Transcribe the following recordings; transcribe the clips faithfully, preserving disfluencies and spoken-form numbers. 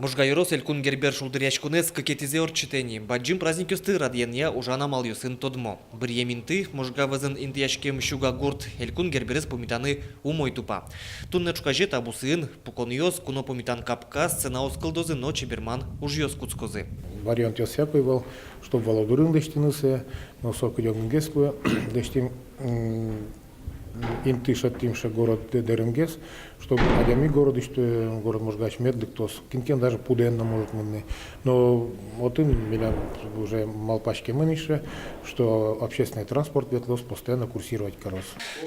Можга ёрос Элькун Гербер шулдыръяськонэз кыкетӥзэ ортчытэ ни. Бадӟым праздникъёсты радъянъя ужан амалъёсын тодмо. Быръем инты — Можга вӧзын интыяськем Сюга гурт. Элькун Герберез пумитаны умой тупа. Туннэ ӵуказе та бусыын пуконъёс, куно пумитан капка, сценаос кылдозы но чеберман ужъёс кутскозы. Вариантъёс всякой вал, чтоб валодурын лэсьтыны сое, но со кыдёкынгес луэ, лэсьтӥм, м, инты шедьтӥм сыӵе город дэ-, дэремгес, чтобы адями городысь, э, город Можгаысь мед лыктоз. Кин ке но даже пудоен но может мыныны. Но отын милям уже малпаськемын ини, что общественный транспорт ветлоз, постоянно курсировать кароз.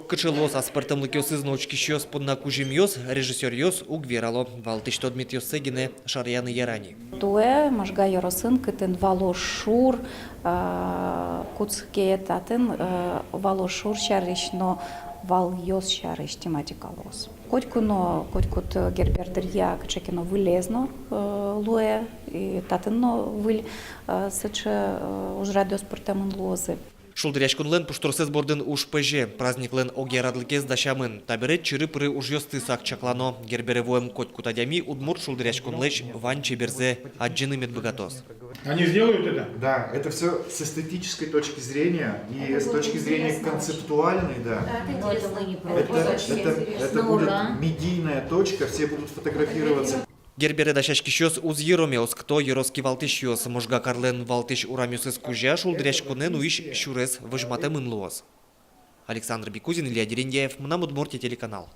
Кыӵе луоз аспӧртэмлыкъёсыз но учкисьёс понна кузьымъёс, режиссёръёс уг верало. Валтӥсь тодметъёссэ гинэ шараяны яра ни. Туэ Можга ёросын, кытын вало шур, а, кутске, татын, э, вало шур сярысь но валъёс сярысь тематика луоз. Котьку но, котькуд, э, Гербер дыръя кыӵе ке но вылез но, э, луэ, и татын но выль, э, сыӵе, э, ужрадъёс пыртэмын луозы. Шулдыръяськонлэн пуштросэз бордын уж пӧзе, праздниклэн огъярадлыкез дасямын. Табере чыры-пыры ужъёсты сак чаклано. Гербере вуэм котькуд адями удмурт шулдыръяськонлэсь вань чеберзэ адӟыны мед быгатоз. Они сделают это? Да, это все с эстетической точки зрения и с точки зрения концептуальной, да. Да, это интересно. Это, это, это будет медийная точка, все будут фотографироваться. Гербере дасяськисьёс уз йыроме, оскыто ёрос кивалтӥсьёс. Можга карлэн валтӥсь урамъёсыз кузя шулдыръяськонэ нуись сюрес возьматэмын луоз. Александр Бекузин, Илья Дерендяев, «Мынам Удмуртие» телеканал.